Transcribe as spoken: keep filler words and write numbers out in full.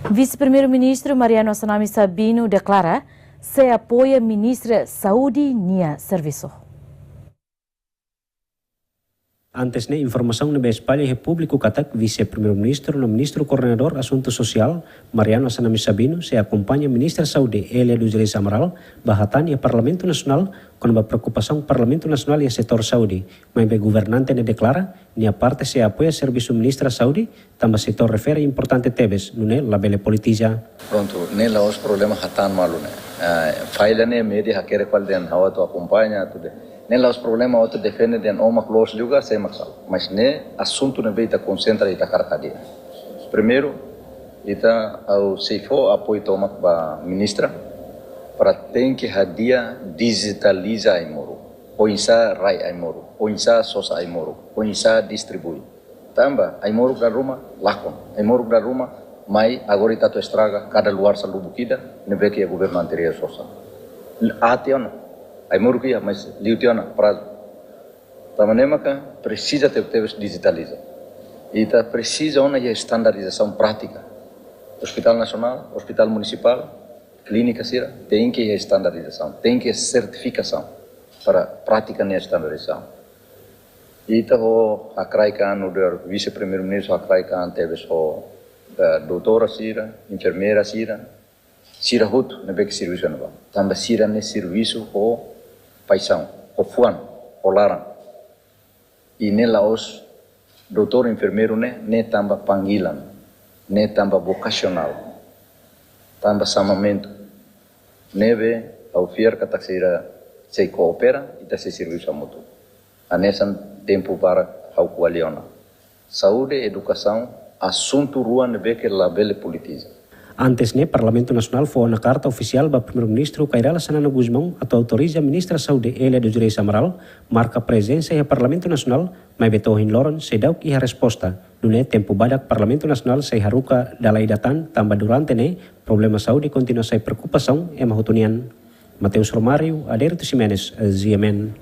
Vise-Primeiru-Ministru Mariano Assanami Sabino deklara sei apoia Ministra Saúde nia servisu. Antes ne'e, informasaun ne'ebé espalla iha públiku katak Vise-Primeiru-Ministru no Ministru Koordenadór Asuntu Sosiál, Mariano Assanami Sabino, sei akompaña Ministra Saúde, Elia dos Reis Amaral, ba hatán iha Parlamentu Nasionál kona-ba preokupasaun Parlamentu Nasionál iha setór saúde, maibé governante ne'e deklara nia parte sei apoia servisu Ministra Saúde, tanba setór refere importante tebes, nune'e labele politiza. Prontu, ne'e la'ós problema hatán malu ne'e. Ah, falla ne'e média hakerek fali dehan ha'u atu akompaña, atu de. Ne'e la'ós problema atu defende dehan ó mak loos liu ka, sé mak sala. Mas ne'e asuntu ne'ebé ita konsentra, ita hakarak hadi'a. Primeiru, ita, ha'u sei fó apoiu tomak ba ministra, para tenke hadi'a dijitaliza ai-moruk. Oinsá rai ai-moruk, oinsá sosa ai-moruk, oinsá distribui. Tanba ai-moruk dala ruma lakon, ai-moruk dala ruma mai, agora ita atu estraga kada luar sa lubuk ida ne'ebé ke governu anteriór sosa. Aat tiha ona, ai-moruk iha, mas liu tiha ona prazu. Tanba ne'e maka presiza tebetebes dijitaliza. Ita presiza ona iha standardizasaun prátika. Hospital Nasionál, Hospital Munisipál, klínika sira, tenke iha standardizasaun, tenke sertifikasaun para prátika nia standardizasaun. Ita ho hakraik an, nu'udar Vise-Primeiru-Ministru hakraik an tebes ho, eh, doutora sira, enfermeira sira, sira hotu ne'ebé ke servisu ne'ebá. Tanba sira ne'e servisu ho paixaun, ho fuan, ho laran. I ne'e la'ós doutór, enfermeiru ne'e, ne'e tanba panggilan, ne'e tanba vokasionál, tanba xamamentu. Ne'ebé ha'u fiar katak sira sei koopera, ita sei servisu hamutuk. Hanesan tempu barak ha'u ko'alia ona. Saúde, edukasaun, asuntu rua ne'ebé ke labele politiza. Antes ne'e, Parlamentu Nasionál fó ona karta ofisiál ba Primeiru-Ministru Kay Rala Xanana Gusmão atu autoriza Ministra Saúde, Elia dos Reis Amaral, marka prezensa iha Parlamentu Nasionál, maibé to'o ohin loron seidauk iha resposta. Nune'e tempu badak Parlamentu Nasionál sei haruka dala ida tan, tanba durante ne'e problema saúde kontinua sai preokupasaun ema hotu nian. Mateus Romário, Adérito Ximenes, G M N.